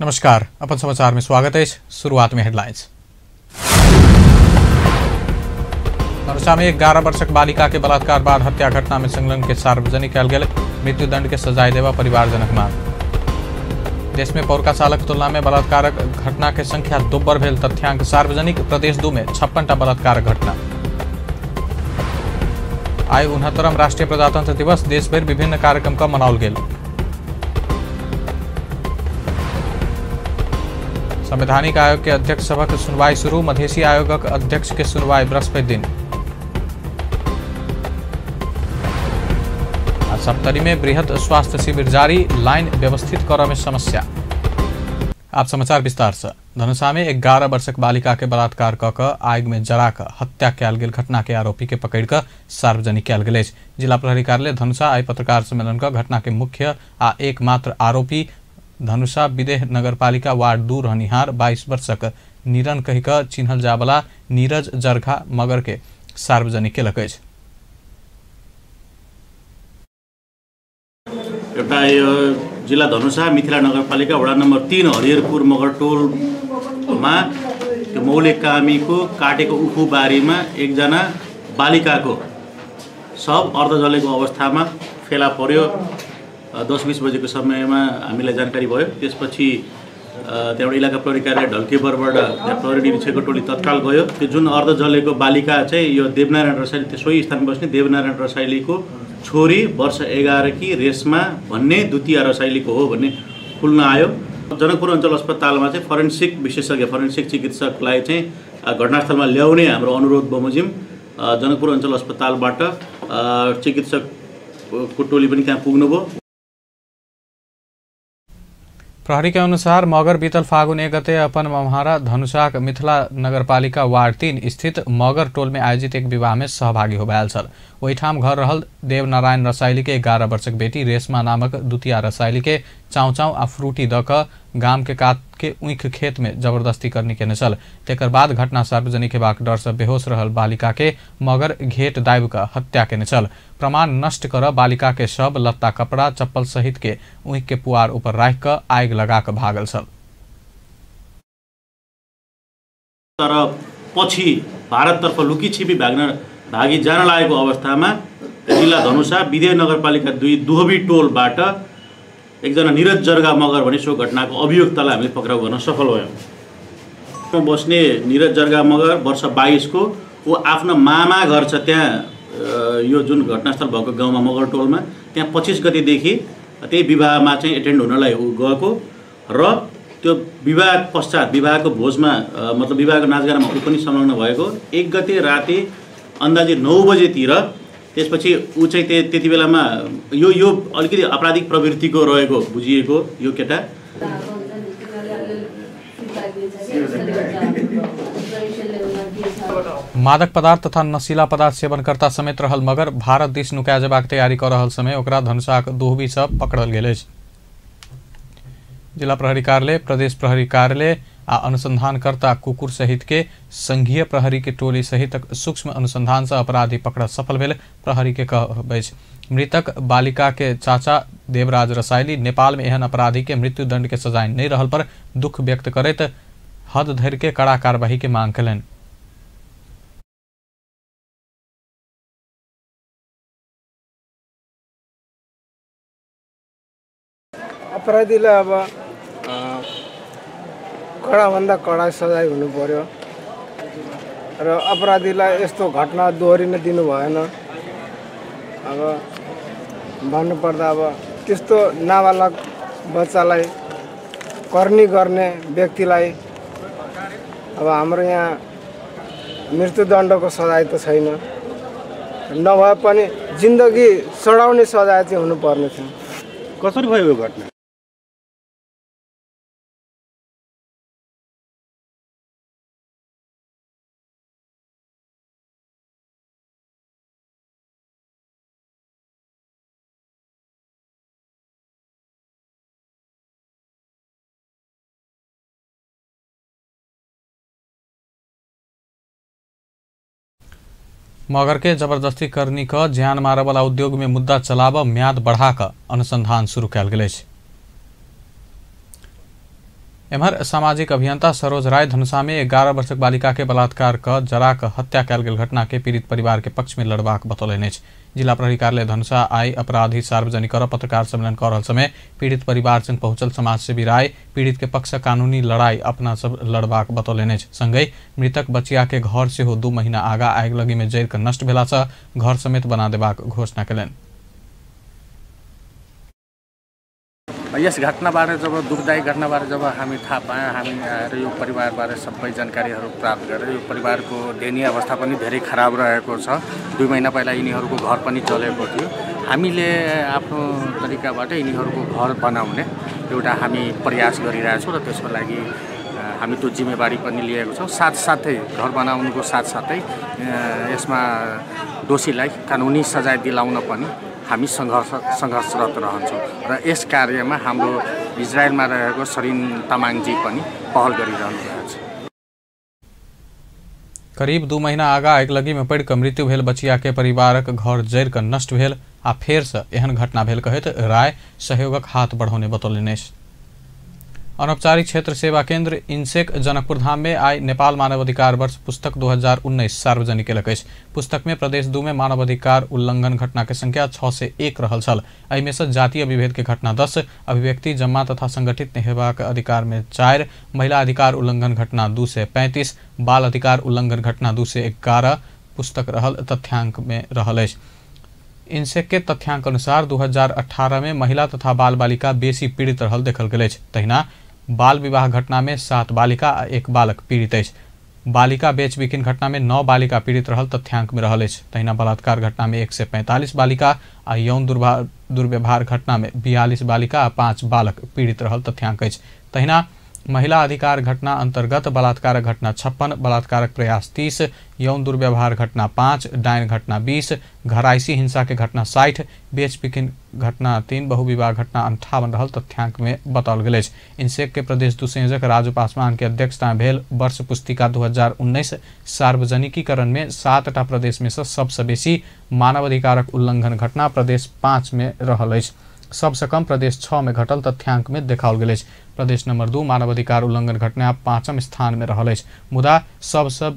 नमस्कार, अपन समाचार में स्वागत है। शुरुआत में हेडलाइंस। धनुषा में 11 वर्षक बालिका के बलात्कार बाद हत्या घटना में संलग्न के सार्वजनिक कयल गेल मृत्युदंड के सजाय देवा परिवारजनक मांग। देश में पौरका सालक तुलना में बलात्कारक घटना के संख्या दोब्बर भेल तथ्यांक सार्वजनिक। प्रदेश 2 में 56टा बलात्कारक घटना। आइ 69म राष्ट्रीय प्रजातंत्र दिवस देशभरि विभिन्न कार्यक्रम का मनाओल गेल। संवैधानिक आयोग के अध्यक्ष सभक सुनवाई शुरू। मधेसी आयोगक अध्यक्ष के सुनवाई बृहस्पति दिन। आ सप्तरी में बृहद स्वास्थ्य शिविर जारी, लाइन व्यवस्थित करय में समस्या। आप समाचार विस्तार से। धनुषा में 11 वर्षक बालिका के बलात्कार क क आगि में जरा क हत्या कयल गेल घटना के आरोपी के पकड़ क सार्वजनिक कयल गेल अछि। जिला प्रहरी कार्यालय धनुषा आइ पत्रकार सम्मेलन क घटना के मुख्य आ एकमात्र आरोपी धनुषा विदेह नगरपालिका वार्ड 2 रहनिहार 22 वर्षक नीरन कहि क चिन्हल जावला नीरज जरघा मगर के सार्वजनिक केलक अछि। एउटा यो जिल्ला धनुषा मिथिला नगरपालिका वडा नम्बर 3 हरिहरपुर मगरटोलमा त्यो मौले कामीको काटेको उखु बारीमा एकजना बालिकाको शव अर्धजलेको अवस्थामा फेला पर्यो। 10-20 बजेको समयमा हामीलाई जानकारी भयो। त्यसपछि त्यहाँबाट इलाका प्रहरी कार्यालय ढल्केबरबाट त्यहाँ प्रहरी निरीक्षकको टोली तत्काल गयो। त्यो जुन अर्धजलेको बालिका चाहिँ यो देवनारायण रसाइली, त्यो सोही स्थानमा बस्ने देवनारायण रसाइलीको छोरी वर्ष 11 की रेशमा भन्ने द्वितीय रसाइलीको हो भन्ने खुल्न आयो। जनकपुर अञ्चल अस्पतालमा चाहिँ फोरेन्सिक विशेषज्ञ, फोरेन्सिक चिकित्सकलाई चाहिँ घटनास्थलमा ल्याउने हाम्रो अनुरोध बमोजिम जनकपुर अञ्चल अस्पतालबाट चिकित्सकको टोली पनि त्यहाँ पुग्नुभयो। प्रहरी के अनुसार मगर बीतल फागुन 1 गते अपन ममहारा धनुषाक मिथिला नगरपालिका वार्ड 3 स्थित मगर टोल में आयोजित एक विवाह में सहभागी होबायल छल। ओहिठाम घर रहल देवनारायण रसाइली के 11 वर्षक बेटी रेशमा नामक द्वितीय रसाइली के चाउ चाउ आ फ्रूटी द क गाम के कात के ऊख खेत में जबरदस्ती करनी केने छल। तेकर बाद घटना सार्वजनिक हेबाक डर से बेहोश रहल बालिका के मगर घेट दाबि क हत्या केने छल। प्रमाण नष्ट कर बालिका के शव लत्ता कपड़ा चप्पल सहित के ऊख के पुआर ऊपर राखि क आगि लगा क भागल छल। तर पछि भारततर्फ लुकी छिपी भागी जान लागेको अवस्थामा जिल्ला धनुषा विदेह नगरपालिका 2 दुहबी टोलबाट एकजना नीरज जर्गा मगर भन्ने सो घटनाको अभियुक्तलाई हामीले पक्राउ गर्न सफल भयौँ। बस्ने नीरज जर्गा मगर वर्ष 22 को, ऊ आफ्नो मामा घर छ त्यहाँ, यो जुन घटनास्थल भएको गाउँमा मगर टोलमा, त्यहाँ 25 गतेदेखि त्यही विवाहमा चाहिँ एटेन्ड हुनलाई ऊ गएको र त्यो विवाह पश्चात विवाहको भोजमा, मतलब विवाहको नाचगानमा ऊ पनि संलग्न भएको। 1 गते राति अन्दाजी 9 बजेतिर त्यसपछि ऊ चाहिँ त्यति बेलामा यो यो अलिकति आपराधिक प्रवृत्तिको रहेको बुझिएको यो केटा। मादक पदार्थ तथा नशीला पदार्थ सेवनकर्ता समेत रहल मगर भारत दिस नुका जेबाक तैयारी क रहल समय ओकरा धनुषाक दोहबी सँ पकड़ल गेल अछि। जिला प्रहरी कार्यालय, प्रदेश प्रहरी कार्यालय आ अनुसंधानकर्ता कुकुर सहित के संघीय प्रहरी के टोली सहित सूक्ष्म अनुसंधान से अपराधी पकड़ सफल भेल प्रहरी के कहब अछि। मृतक बालिका के चाचा देवराज रसाइली नेपाल में एहन अपराधी के मृत्युदंड के सजाय नहीं रहल पर दुख व्यक्त करैत हद धरि के कड़ा कार्रवाई के मांग कयलनि। अपराधीलाई अब कडाभन्दा कडा सजाय हुनु पर्यो र अपराधीलाई यस्तो घटना दोहोरिन दिनु भएन। अब भन्नुपर्दा अब त्यस्तो नाबालक बच्चालाई करनी गर्ने व्यक्तिलाई अब हाम्रो यहाँ मृत्युदण्डको सजाय त छैन, नभए पनि जिन्दगी सडाउने सजाय चाहिँ हुनुपर्ने थियो। कसरी भयो यो घटना? मगर के जबरदस्ती करनी क ज्यान मारय वाला उद्योग में मुद्दा चलाब म्याद बढ़ा क अनुसंधान शुरू कयल गेल अछि। एम्हर सामाजिक अभियंता सरोज राय धनुषा में 11 वर्षक बालिका के बलात्कार क जरा क हत्या कयल गेल घटना के पीड़ित परिवार के पक्ष में लड़बाक बतौलनि अछि। जिला प्रहरी कार्यालय धनुषा आई अपराधी सार्वजनिक कर पत्रकार सम्मेलन कर रहल समय पीड़ित परिवार संग पहुंचल समाजसेवी राय पीड़ित के पक्ष कानूनी लड़ाई अपना सब लड़बाक बतौलनि अछि। संगहि मृतक बचिया के घर सेहो 2 महीना आगा आगिलगी में जरि क नष्ट भेला सँ घर समेत बना देबाक घोषणा कयलनि। यस घटनाबारे जब दुःखदायी घटनाबारे जब हामी थाहा पायौँ, हामी आएर यो परिवारबारे सबै जानकारीहरू प्राप्त गरेर यो परिवारको दयनीय अवस्था पनि धेरै खराब रहेको छ। 2 महिना पहिला यिनीहरूको घर पनि जलेको थियो। हामीले आफ्नो तरिकाबाट यिनीहरूको घर बनाउने एउटा हामी प्रयास गरिरहेछौँ र त्यसको लागि हामी त्यो जिम्मेवारी पनि लिएको छौँ। साथसाथै घर बनाउनुको साथसाथै यसमा दोषीलाई कानुनी सजाय दिलाउन पनि हामी सङ्घर्षरत रहन्छौँ र यस कार्यमा हाम्रो इजरायलमा रहेको सरिन तामाङजी पनि पहल गरिरहनु भएको छ। करीब 2 महीना आगा आगिलगी में पड़ि क मृत्यु भेल बचिया के परिवारक घर जरि क नष्ट भेल आ फेर से एहन घटना भेल कहैत राय सहयोगक हाथ बढ़ौने बतौलनि अछि। अनौपचारिक क्षेत्र सेवा केंद्र इनसेक जनकपुर धाम में आई नेपाल मानवाधिकार वर्ष पुस्तक 2019 सार्वजनिक केलक अछि। पुस्तक में प्रदेश 2 में मानवाधिकार उल्लंघन घटना के संख्या 601 रहल छल। एहिमे से जातीय विभेद के घटना 10, अभिव्यक्ति जम्मा तथा संगठित हेबाक अधिकार में 4, महिला अधिकार उल्लंघन घटना 235, बाल अधिकार उल्लंघन घटना 211 पुस्तक रहल तथ्यांक में रहल अछि। इनसेक के तथ्यांक अनुसार 2018 में महिला तथा बाल बालिका बेसी पीड़ित रहल देखल गेल अछि। तहिना बाल विवाह घटना में 7 बालिका आ 1 बालक पीड़ित अछि। बालिका बेच बिकिन घटना में 9 बालिका पीड़ित रहल तथ्यांक में रहल अछि। तहिना बलात्कार घटना में 145 बालिका आ यौन दुर्व्यवहार घटना में 42 बालिका आ 5 बालक पीड़ित रहल तथ्यांक अछि। तहिना महिला अधिकार घटना अंतर्गत बलात्कारक घटना 56, बलात्कारक प्रयास 30, यौन दुर्व्यवहार घटना 5, डायन घटना 20, घरायसी हिंसा के घटना 60, बेच बिकिन घटना 3, बहुविवाह घटना 58 रहल तथ्यांक में बताओल गेल अछि। इनसेक के प्रदेश 2 संयोजक राजू पासवान के अध्यक्षता में भेल वर्ष पुस्तिका 2019 सार्वजनिकीकरण में 7टा प्रदेश में से सबसे बेसी मानवाधिकारक उल्लंघन घटना प्रदेश 5 में रहल अछि। सबसे कम प्रदेश 6 में घटल तथ्यांक में देखाओल गेल अछि। प्रदेश नंबर 2 मानवाधिकार उल्लंघन घटना 5म स्थान में रहल अछि, मुदा सबसे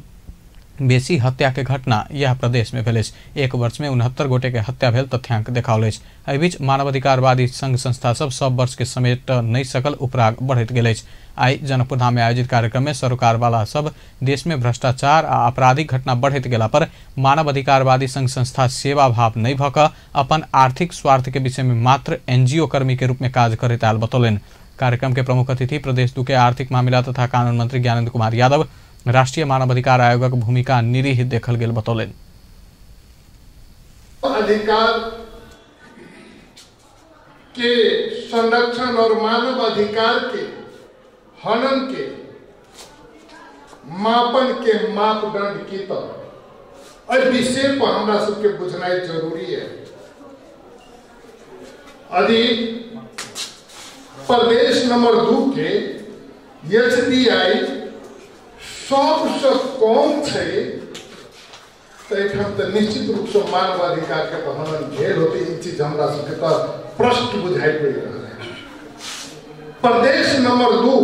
बेसी हत्या के घटना यह प्रदेश में भेल अछि। 1 वर्ष में 69 गोटे के हत्या भेल तथ्यांक देखाओल अछि। एहि बीच मानवाधिकारवादी संघ संस्था सब सब वर्ष के समेट नहि सकल उपराग बढ़ैत गेल अछि। आई जनकपुर धाम में आयोजित कार्यक्रम में सरोकारवाला सब देश में भ्रष्टाचार आ आपराधिक घटना बढ़ैत गेला पर मानवाधिकारवादी संघ संस्था सेवा भाव नहि भऽ कऽ अपन आर्थिक स्वार्थ के विषय में मात्र एनजीओ कर्मी के रूप में काज करैत आयल बतौलनि। कार्यक्रम के प्रमुख अतिथि प्रदेश 2 के आर्थिक मामिला तथा कानून मंत्री ज्ञानेन्द्र कुमार यादव राष्ट्रीय मानवाधिकार आयोगक भूमिका निरीह देखल गेल बतौलनि। अधिकार के संरक्षण और मानव अधिकार के हनन के मापन के मापदंड की तरह एहि विषय पर हमरा सबके बुझनाइ जरूरी है। यदि प्रदेश नंबर 2 के एचडीआई सबसे कम छै तो एहिठाम तो निश्चित रूप से मानवाधिकार के हनन भेल होते, ई चीज हमरा सबके तो प्रश्न बुझाइ पड़ि रहल है। प्रदेश नंबर 2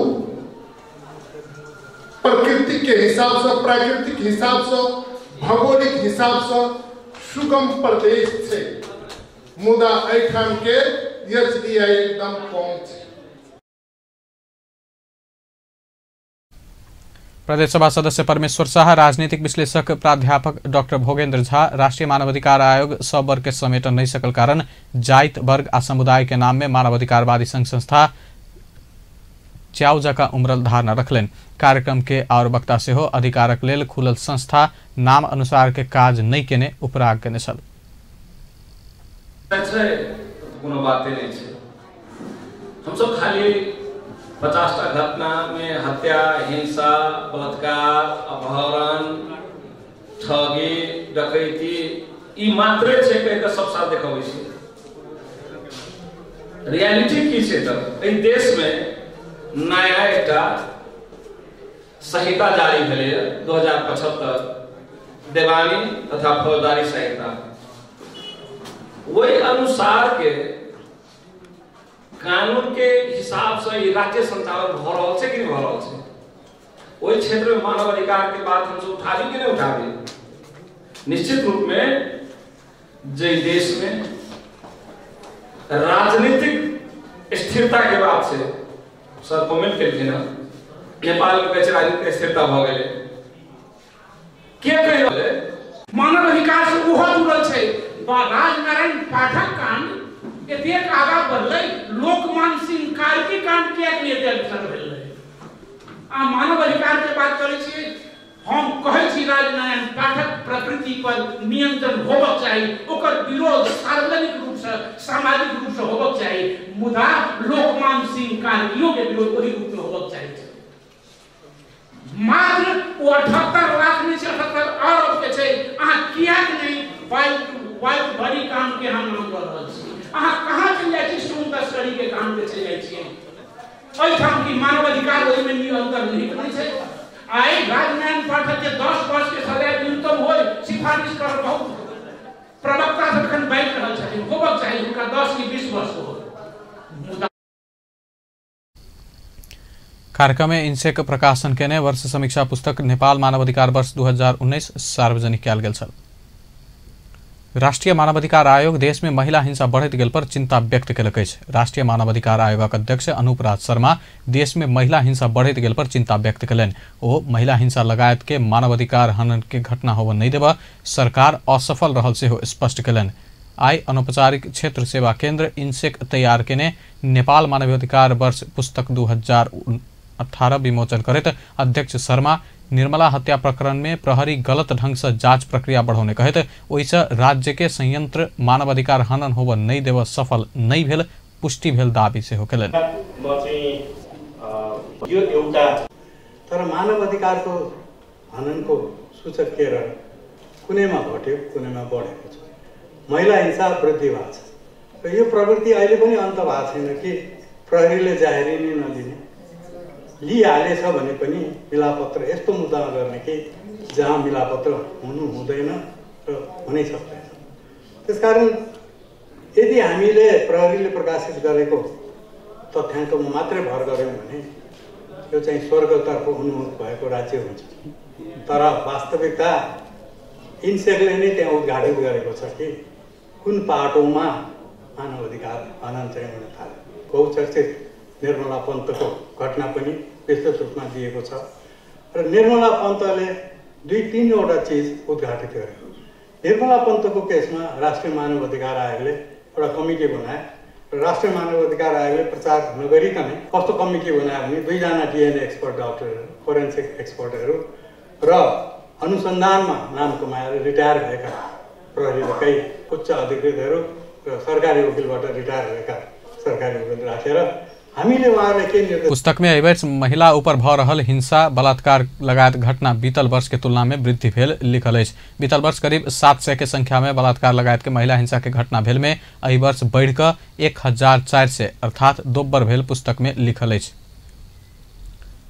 प्रकृति के हिसाब से, प्राकृतिक हिसाब से, भौगोलिक हिसाब से सुगम प्रदेश छै, मुदा एहिठाम के एचडीआई एकदम कम छै। प्रदेश सभा सदस्य परमेश्वर शाह, राजनीतिक विश्लेषक प्राध्यापक डॉक्टर भोगेंद्र झा राष्ट्रीय मानवाधिकार आयोग सब वर्ग के समेटन नहीं सकल कारण जाति, वर्ग आ समुदाय के नाम में मानवाधिकारवादी संघ संस्था च्याउ जका उमरल धारणा रखलनि। कार्यक्रम के और वक्ता सेहो अधिकारक लेल खुलल संस्था नाम अनुसार के काज नहीं केने उपराग केने छल। कोनो बाते नहीं छै, हम सब खाली 50टा घटना में हत्या, हिंसा, बलात्कार, अपहरण, ठगी, डकैती ई मात्रे छै कहि कऽ सब साल देखबै छै। रियलिटी की छै तऽ एहि देश में नया एकटा संहिता जारी भेलैए 2075 देवानी तथा फौजदारी संहिता। ओहि अनुसार के कानून के हिसाब से ई राज्य संचालन भ रहल छै कि नहीं भ रहल छै? ओहि क्षेत्र में मानव अधिकार के बात हमसब उठाबी कि नहीं उठाबी? निश्चित रूप में जे देश में राजनीतिक स्थिरता के बात से सर कमेंट केलखिन हँ, नेपाल में कहै छै राजनीतिक स्थिरता भ गेलै, के कहि रहल? मानव अधिकार से ओहो जुड़ल छै। राजनारायण पाठक कांड एतेक आगा बढ़लै, लोकमान सिंह कार्की कांड किएक नहि एते अग्रसर भेल रहै? आ मानव अधिकार के बात करै छियै, हम कहै छी राजनारायण पाठक प्रवृत्ति पर नियंत्रण होबक चाही, ओकर विरोध सार्वजनिक रूप से सामाजिक रूप से होबक चाही, मुदा लोकमान सिंह कार्कियो के विरोध ओही रूप में होबक चाही। मात्र ओ 78 लाख नहि छै, 78 अरब के छै। अहाँ किएक नहि वाइट भरी काम के हम नाम कऽ रहल छी? अहाँ कहाँ चलि जाइ छी? सोन तस्करी के काम के चलि जाइ छियै। एहिठाम की मानवाधिकार ओहिमे निरंतर नहि छै? आइ राजनारायण पाठक के 10 वर्ष के सजाय न्यूनतम होय सिफारिश कर बहुत प्रवक्ता सब एखन बाजि रहल छथिन, होबक चाही हुनका 10 कि 20 वर्ष हो। मुदा कार्यक्रम में इनसेक प्रकाशन केने वर्ष समीक्षा पुस्तक नेपाल मानवाधिकार वर्ष 2019 सार्वजनिक कयल गेल छल। राष्ट्रीय मानवाधिकार आयोग देश में महिला हिंसा बढ़ैत गेल पर चिंता व्यक्त केलक अछि। राष्ट्रीय मानवाधिकार आयोगक अध्यक्ष अनूप राज शर्मा देश में महिला हिंसा बढ़ैत गेल पर चिंता व्यक्त केलनि। ओ महिला हिंसा लगायत के मानवाधिकार हनन के घटना होबय नहि देबऽ सरकार असफल रहल सेहो स्पष्ट केलनि। आइ अनौपचारिक क्षेत्र सेवा केंद्र इनसेक तैयार केने नेपाल मानवाधिकार वर्ष पुस्तक 2018 विमोचन करैत अध्यक्ष शर्मा निर्मला हत्या प्रकरण में प्रहरी गलत ढंग से जांच प्रक्रिया बढ़ौने कहैत ओहिसँ राज्य के संयंत्र मानवाधिकार हनन होबय नहि देबऽ सफल नहि भेल पुष्टि भेल दाबी सेहो केलनि। यो एउटा तर मानवाधिकारको हननको सूचक के रह्यो? कुनैमा घट्यो, कुनैमा बढेको छ। महिला हिंसा वृद्धि भएको छ र यो प्रवृत्ति अहिले पनि अन्त भएको छैन कि प्रहरीले जाहेरी नै नदिने, लिइहालेछ भने पनि मिलापत्र यस्तो मुद्दामा गर्ने कि जहाँ मिलापत्र हुनु हुँदैन र हुनै सक्दैन। त्यसकारण यदि हामीले प्रहरीले प्रकाशित गरेको तथ्याङ्कमा मात्रै भर गऱ्यौँ भने यो चाहिँ स्वर्गतर्फ उन्मुख भएको राज्य हुन्छ। तर वास्तविकता इन्सेकले नै त्यहाँ उद्घाटित गरेको छ कि कुन पाटोमा मानव अधिकार हनन चाहिँ हुन थाल्यो। बहुचर्चित निर्मला पन्तको घटना पनि विस्तृत रूपमा दिएको छ र निर्मला पन्तले 2-3 वटा चिज उद्घाटित गर्यो। निर्मला पन्तको केसमा राष्ट्रिय मानव अधिकार आयोगले एउटा कमिटी बनायो र राष्ट्रिय मानव अधिकार आयोगले प्रचार नगरिकन कस्तो कमिटी बनायो भने 2 जना डिएनए एक्सपर्ट डाक्टरहरू, फोरेन्सिक एक्सपर्टहरू र अनुसन्धानमा नाम कमाएर रिटायर भएका प्रहरीका उच्च अधिकृतहरू र सरकारी वकिलबाट रिटायर भएका सरकारी वकिल राखेर हामीले उहाँहरूलाई के निर्देश। पुस्तक में एहि महिला ऊपर भ रहल हिंसा बलात्कार लगायत घटना बीतल वर्ष के तुलना में वृद्धि भेल लिखल अछि। बीतल वर्ष करीब 700 के संख्या में बलात्कार लगायत के महिला हिंसा के घटना भेल में एहि वर्ष बढ़ि कऽ 1400 अर्थात दोब्बर भेल पुस्तक में लिखल अछि।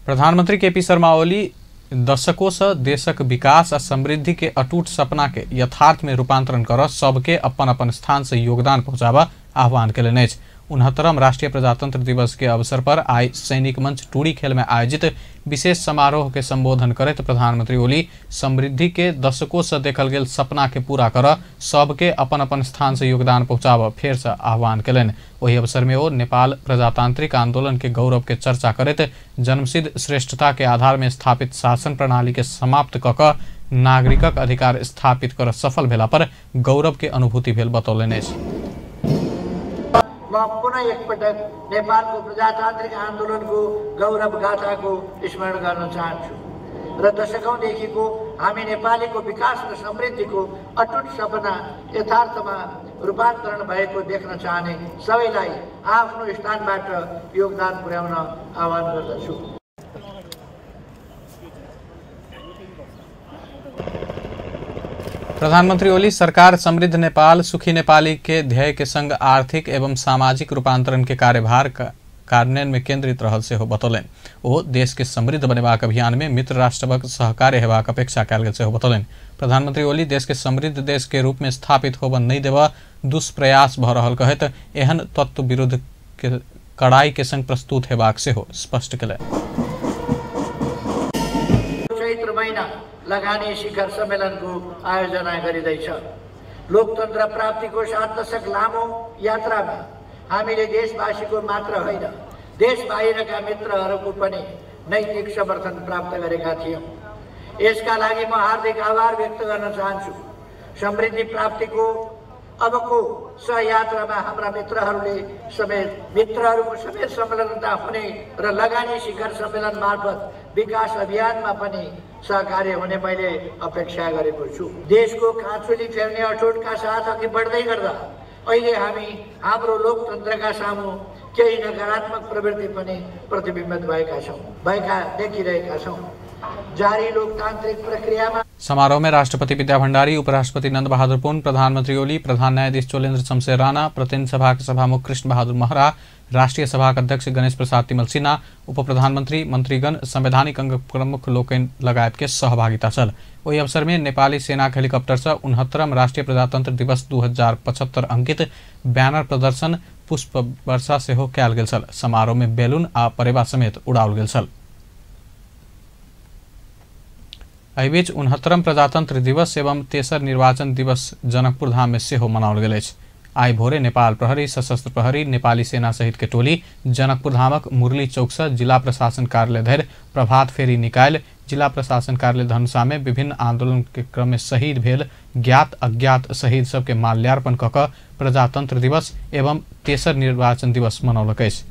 प्रधानमंत्री केपी शर्मा ओली दशकों से देशक विकास आ समृद्धि के अटूट सपना के यथार्थ में रूपांतरण कर सबके अपन अपन स्थान से योगदान पहुंचाबा आह्वान केलनि अछि। 69वां राष्ट्रीय प्रजातंत्र दिवस के अवसर पर आइ सैनिक मंच टूरी खेल में आयोजित विशेष समारोह के संबोधन करैत प्रधानमंत्री ओली समृद्धि के दशकों से देखल गेल सपना के पूरा कर सबके अपन अपन स्थान से योगदान पहुंचाबऽ फेर से आह्वान केलनि। ओहि अवसर में ओ नेपाल प्रजातांत्रिक आंदोलन के गौरव के चर्चा करैत जन्मसिद्ध श्रेष्ठता के आधार में स्थापित शासन प्रणाली के समाप्त कऽ कऽ नागरिकक अधिकार स्थापित कर सफल भेला पर गौरव के अनुभूति भेल बतौलनि अछि। म पुनः एकपटक नेपालको प्रजातान्त्रिक आन्दोलनको गौरव गाथाको स्मरण गर्न चाहन्छु र दशकौंदेखिको हामी नेपालीको विकास र समृद्धिको अटुट सपना यथार्थमा रूपान्तरण भएको देख्न चाहने सबैलाई आफ्नो स्थानबाट योगदान पुर्याउन आह्वान गर्दछु। प्रधानमंत्री ओली सरकार समृद्ध नेपाल सुखी नेपाली के ध्येय के संग आर्थिक एवं सामाजिक रूपांतरण के कार्यभार कार्यान्वयन में केंद्रित रहल सेहो बतौलनि। ओ देश के समृद्ध बनेबाक अभियान में मित्र राष्ट्रक सहकार्य हेबाक अपेक्षा कयल गेल सेहो बतौलनि। प्रधानमंत्री ओली देश के समृद्ध देश के रूप में स्थापित होबऽ नहि देबऽ दुष्प्रयास भऽ रहल कहैत एहन तत्व विरुद्ध के कड़ाई के संग प्रस्तुत हेबाक सेहो स्पष्ट केलनि। चैत्र महिना लगानी शिखर सम्मेलनको आयोजना गरिँदैछ। लोकतन्त्र प्राप्तिको 7 दशक लामो यात्रामा हामीले देशवासीको मात्र होइन, देश बाहिरका मित्रहरूको पनि नैतिक समर्थन प्राप्त गरेका थियौँ। यसका लागि म हार्दिक आभार व्यक्त गर्न चाहन्छु। समृद्धि प्राप्तिको अबको सहयात्रामा हाम्रा मित्रहरूले समेत मित्रहरूको समेत संलग्नता हुने र लगानी शिखर सम्मेलन मार्फत विकास अभियानमा पनि सहकार्य हुने मैले अपेक्षा गरेको छु। देशको काँचुली फेर्ने अठोटका साथ अघि बढ्दै गर्दा अहिले हामी हाम्रो लोकतन्त्रका सामु केही नकारात्मक प्रवृत्ति पनि प्रतिबिम्बित भएका देखिरहेका छौँ। जारी लोकतान्त्रिक प्रक्रियामा समारोह में राष्ट्रपति विद्या भंडारी, उपराष्ट्रपति नंद बहादुर पुन, प्रधानमंत्री ओली, प्रधान न्यायाधीश चोलेन्द्र शमशेर राणा, प्रतिनिधि सभा के सभामुख कृष्ण बहादुर महरा, राष्ट्रीय सभा के अध्यक्ष गणेश प्रसाद तिमल सिन्हा, उप प्रधानमंत्री, मंत्रीगण, संवैधानिक अंग प्रमुख लोकनि लगायत के सहभागिता छल। ओहि अवसर में नेपाली सेना के हेलीकॉप्टर से 69 राष्ट्रीय प्रजातंत्र दिवस 2075 अंकित बैनर प्रदर्शन, पुष्प वर्षा सेहो कयल गेल छल। समारोह में बैलून आ परेवा समेत उड़ाओल गेल छल। एहिबीच 69 प्रजातंत्र दिवस एवं तेसर निर्वाचन दिवस जनकपुर धाम में सेहो मनाओल गेल अछि। आइ भोरे नेपाल प्रहरी, सशस्त्र प्रहरी, नेपाली सेना सहित के टोली जनकपुर धामक मुरली चौक से जिला प्रशासन कार्यालय धरि प्रभात फेरी निकालि जिला प्रशासन कार्यालय धनुषा में विभिन्न आंदोलन के क्रम में शहीद भेल ज्ञात अज्ञात शहीद सबके माल्यार्पण कऽ कऽ प्रजातंत्र दिवस एवं तेसर निर्वाचन दिवस मनौलक अछि।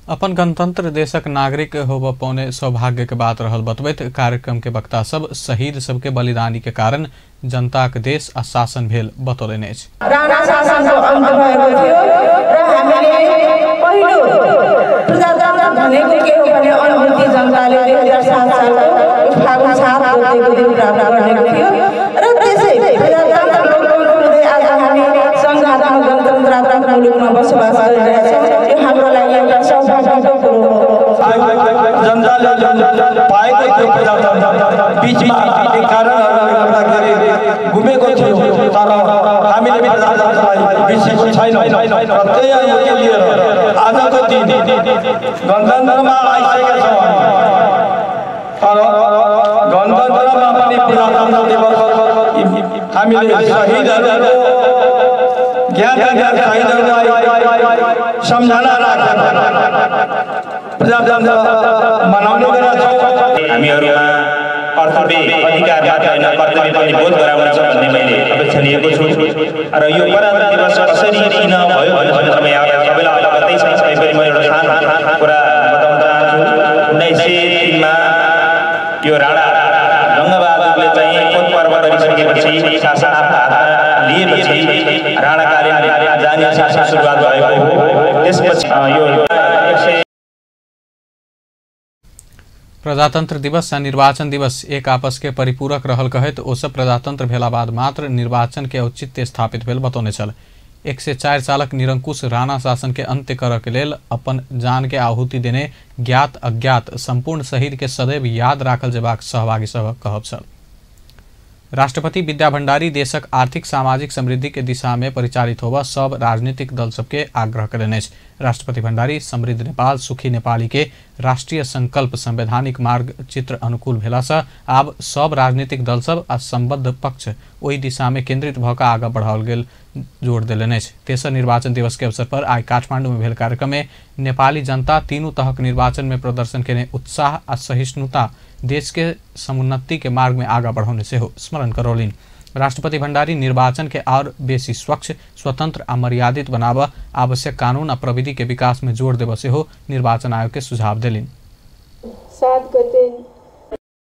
अपन गणतंत्र देशक नागरिक होबऽ पौने सौभाग्य के बात रहल बतबैत कार्यक्रम के वक्ता सब शहीद सबके बलिदानी के कारण जनताक देश आ शासन भेल बतौलनि अछि। राणा शासनको अन्त भएको थियो र हामीले पहिलो प्रजातन्त्र भनेको के हो भने अनन्ती जनताले 2007 सालको फागुन 7 गतेको दिन प्राप्त गरेको थियो र त्यसै प्रजातन्त्र लोकतन्त्र हुँदै आज हामी सङ्घात्मक गणतन्त्रात्मक मुलुकमा बसोबास गरिरहेका छौँ। यो हाम्रो लागि एउटा सौभाग्यको कुरो हो। जनताले पाएको थियो प्रजातन्त्र, बीचमा केही कारणहरूले गर्दाखेरि गुमेको थियो, तर हामीले प्रजातन्त्रलाई बिर्सेको छैनौँ र त्यही अनुभूति लिएर आजको दिन गणतन्त्रमा आइसकेका छौँ। तर गणतन्त्रमा पनि प्रजातन्त्र दिवस हामीले शहीदहरूको ज्ञान शहीदहरूलाई सम्झना राखेर प्रजातन्त्र मनाउने गरेका छौँ। हामीहरूमा कर्तव्य अधिकार मात्र होइन, कर्तव्य पनि बोध गराउनेछ भन्ने मैले अपेक्षा लिएको छु। र यो प्रजातन्त्र दिवस कसरी किन भयो भनेर म यहाँ सबैलाई अवगतै छ। तैपनि म एउटा सानो कुरा बताउन चाहन्छु। 1903 मा यो राणा रङ्गबहादुरले चाहिँ कोत पर्व गरिसकेपछि शासन आफ्नो हातमा लिएपछि राणाकालीन जाने शासन सुरुवात भएको हो। त्यसपछि यो प्रजातंत्र दिवस आ निर्वाचन दिवस एक आपस के परिपूरक रहल कहैत ओ सब प्रजातंत्र भेला बाद मात्र निर्वाचन के औचित्य स्थापित भेल बतौने छल। 104 सालक निरंकुश राणा शासन के अंत्य करऽ के लेल अपन जान के आहुति देने ज्ञात अज्ञात संपूर्ण शहीद के सदैव याद राखल जेबाक सहभागी सभक कहब छल। राष्ट्रपति विद्या भंडारी देशक आर्थिक सामाजिक समृद्धि के दिशा में परिचालित होबऽ सब राजनीतिक दल सबके आग्रह कयलनि अछि। राष्ट्रपति भंडारी समृद्ध नेपाल सुखी नेपाली के राष्ट्रीय संकल्प संवैधानिक मार्ग चित्र अनुकूल भेलासँ आब सब राजनीतिक दल सब आ संबद्ध पक्ष ओहि दिशा में केंद्रित भऽ कऽ आगाँ बढ़ाओल गेल जोड़ देलनि अछि। तेसर निर्वाचन दिवस के अवसर पर आइ काठमांडू में भेल कार्यक्रम में नेपाली जनता तीनू तहक निर्वाचन में प्रदर्शन केने उत्साह आ सहिष्णुता देश के समुन्नति के मार्ग में आगाँ बढ़ौने सेहो स्मरण करौलनि। राष्ट्रपति भंडारी निर्वाचन के और बेसी स्वच्छ, स्वतंत्र आ मर्यादित बनाबऽ आवश्यक कानून आ प्रविधि के विकास में जोड़ देबऽ सेहो निर्वाचन आयोग के सुझाव देलनि। 7 गते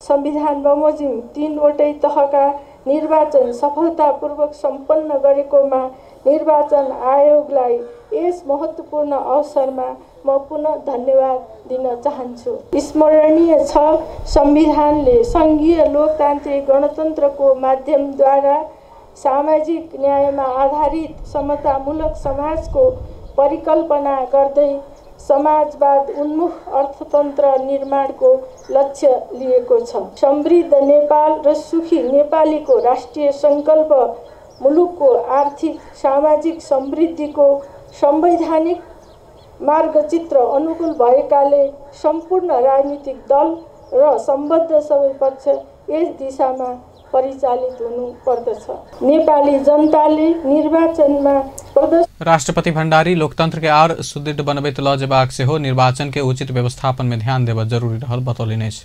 संविधान बमोजिम 3 वटै तहका निर्वाचन सफलतापूर्वक सम्पन्न गरेकोमा निर्वाचन आयोगलाई यस महत्त्वपूर्ण अवसरमा म पुनः धन्यवाद दिन चाहन्छु। स्मरणीय छ, संविधानले सङ्घीय लोकतान्त्रिक गणतन्त्रको माध्यमद्वारा सामाजिक न्यायमा आधारित समतामूलक समाजको परिकल्पना गर्दै समाजवाद उन्मुख अर्थतन्त्र निर्माणको लक्ष्य लिएको छ। समृद्ध नेपाल र सुखी नेपालीको राष्ट्रिय संकल्प मुलुकको आर्थिक सामाजिक समृद्धिको संवैधानिक मार्गचित्र अनुकूल भएकाले सम्पूर्ण राजनीतिक दल र सम्बद्ध सबै पक्ष यस दिशामा परिचालित हुनु पर्दछ। नेपाली जनताले निर्वाचनमा राष्ट्रपति भण्डारी लोकतंत्र के आर सुदृढ़ बनबैत ल जेबाक सेहो निर्वाचन के उचित व्यवस्थापन में ध्यान देब जरूरी रहल बतौलनि अछि।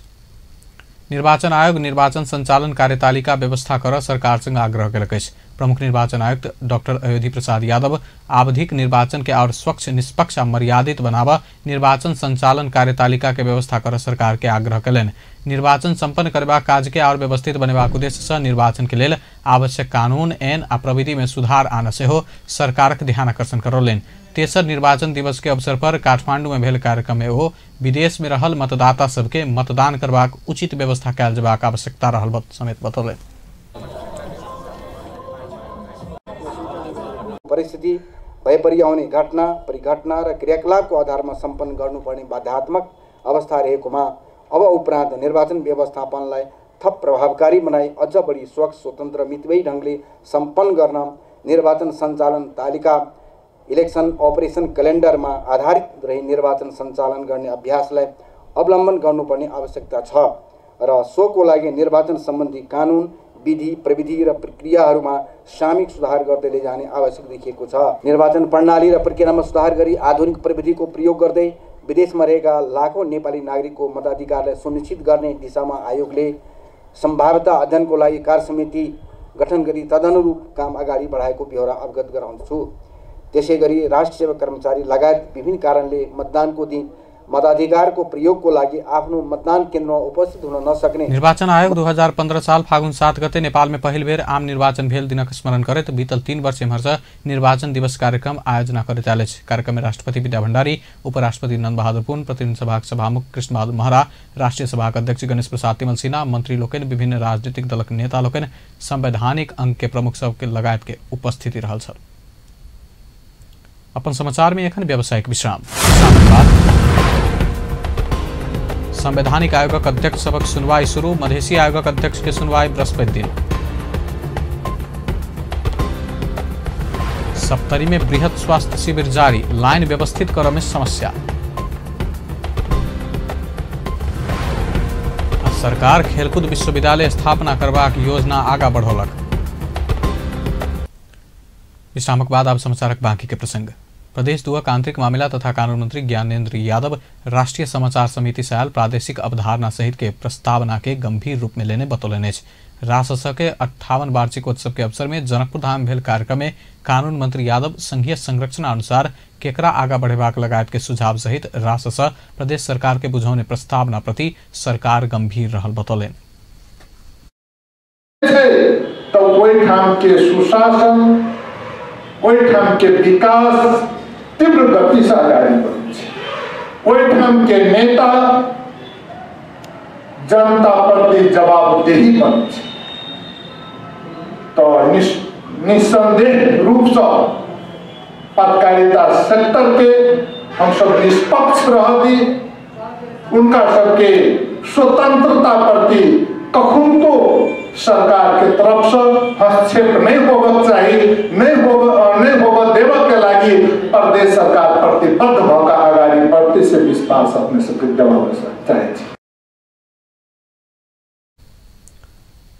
निर्वाचन आयोग निर्वाचन संचालन कार्यतालिका व्यवस्था कर सरकारसँग आग्रह केलक अछि। प्रमुख निर्वाचन आयुक्त डॉक्टर अयोधी प्रसाद यादव आवधिक निर्वाचन के और स्वच्छ, निष्पक्ष आ मर्यादित बनावा निर्वाचन संचालन कार्यतालिका के व्यवस्था कर सरकार के आग्रह कयलनि। निर्वाचन संपन्न करबाक काज के और व्यवस्थित बनेबाक उद्देश्य से निर्वाचन के लेल आवश्यक कानून, ऐन आ प्रविधि में सुधार आन सेहो सरकारक ध्यान आकर्षण करौलनि। तेसर निर्वाचन दिवस के अवसर पर काठमांडू में भेल कार्यक्रम में ओ विदेश में रहल मतदाता सबके मतदान करबाक उचित व्यवस्था कयल जेबाक आवश्यकता रहल समेत बतौलनि। परिस्थिति भएपरि आउने घटना, परिघटना र क्रियाकलापको आधारमा सम्पन्न गर्नुपर्ने बाध्यात्मक अवस्था रहेकोमा अब उपरान्त निर्वाचन व्यवस्थापनलाई थप प्रभावकारी बनाई अझ बढी स्वच्छ, स्वतन्त्र, मितव्ययी ढङ्गले सम्पन्न गर्न निर्वाचन सञ्चालन तालिका इलेक्सन अपरेसन क्यालेन्डरमा आधारित रही निर्वाचन सञ्चालन गर्ने अभ्यासलाई अवलम्बन गर्नुपर्ने आवश्यकता छ र सोको लागि निर्वाचन सम्बन्धी कानुन, विधि, प्रविधि र प्रक्रियाहरूमा सामयिक सुधार गर्दै लैजाने आवश्यक देखिएको छ। निर्वाचन प्रणाली र प्रक्रियामा सुधार गरी आधुनिक प्रविधिको प्रयोग गर्दै विदेशमा रहेका लाखौं नेपाली नागरिकको मताधिकारलाई सुनिश्चित गर्ने दिशामा आयोगले सम्भाव्यता अध्ययनको लागि कार्यसमिति गठन गरी तदनुरूप काम अगाडि बढाएको ब्यौरा अवगत गराउँदछु। त्यसैगरी राष्ट्र सेवा कर्मचारी लगायत विभिन्न कारणले मतदानको दिन मताधिकारको प्रयोगको लागि आफ्नो मतदान केन्द्रमा उपस्थित हुन नसक्ने निर्वाचन आयोग 2015 साल फागुन 7 गते नेपाल में पहिल बेर आम निर्वाचन भेल दिनक स्मरण करैत बीतल 3 वर्ष एम्हर निर्वाचन दिवस कार्यक्रम आयोजना करैत आयल अछि। कार्यक्रम में राष्ट्रपति विद्या भण्डारी, उपराष्ट्रपति नंद बहादुर पुन, प्रतिनिधि सभाक सभामुख कृष्ण बहादुर महरा, राष्ट्रिय सभाक अध्यक्ष गणेश प्रसाद तिमल सिन्हा, मंत्री लोकनि, विभिन्न राजनीतिक दलक नेता लोकनि, संवैधानिक अंग के प्रमुख सबके लगायत के उपस्थिति रहल छल। अपन समाचार में एखन व्यावसायिक विश्राम। संवैधानिक आयोगक अध्यक्ष सबक सुनवाई शुरू, मधेसी आयोगक अध्यक्ष के सुनवाई बृहस्पति दिन। सप्तरी में बृहत स्वास्थ्य शिविर जारी, लाइन व्यवस्थित करय में समस्या। सरकार खेलकूद विश्वविद्यालय स्थापना करबाक योजना आगा बढ़ौलक। विश्रामक बाद आब समाचारक बाकी के प्रसंग। प्रदेश दुआक आंतरिक मामिला तथा कानून मंत्री ज्ञानेन्द्र यादव राष्ट्रीय समाचार समिति से आयल प्रादेशिक अवधारणा सहित के प्रस्तावना के गंभीर रूप में लेने बतौलनि अछि। रासस के 58 वार्षिकोत्सव के अवसर में जनकपुर धाम भेल कार्यक्रम में कानून मंत्री यादव संघीय संरचना अनुसार केकरा आगा बढ़ेबाक लगायत के सुझाव सहित रासस प्रदेश सरकार के बुझौने प्रस्तावना प्रति सरकार गंभीर रहल बतौलनि। तो सुशासन, ओहिठाम के विकास तीव्र गति से अगाडि बढ़ै छै, ओहिठाम के नेता जनता प्रति जवाबदेही बनै छै। तो निस्संदेह रूप से पत्रकारिता सेक्टर के हम सब निष्पक्ष रह दी, उनका सबके स्वतंत्रता प्रति कखनो सरकार के तरफ से हस्तक्षेप नहीं होना चाहिए, नहीं होगा देवा के लागि प्रदेश सरकार प्रतिबद्ध भऽ अगाडि बढ़ते से विश्वास अपने सबके दिलाबय चाहै छी।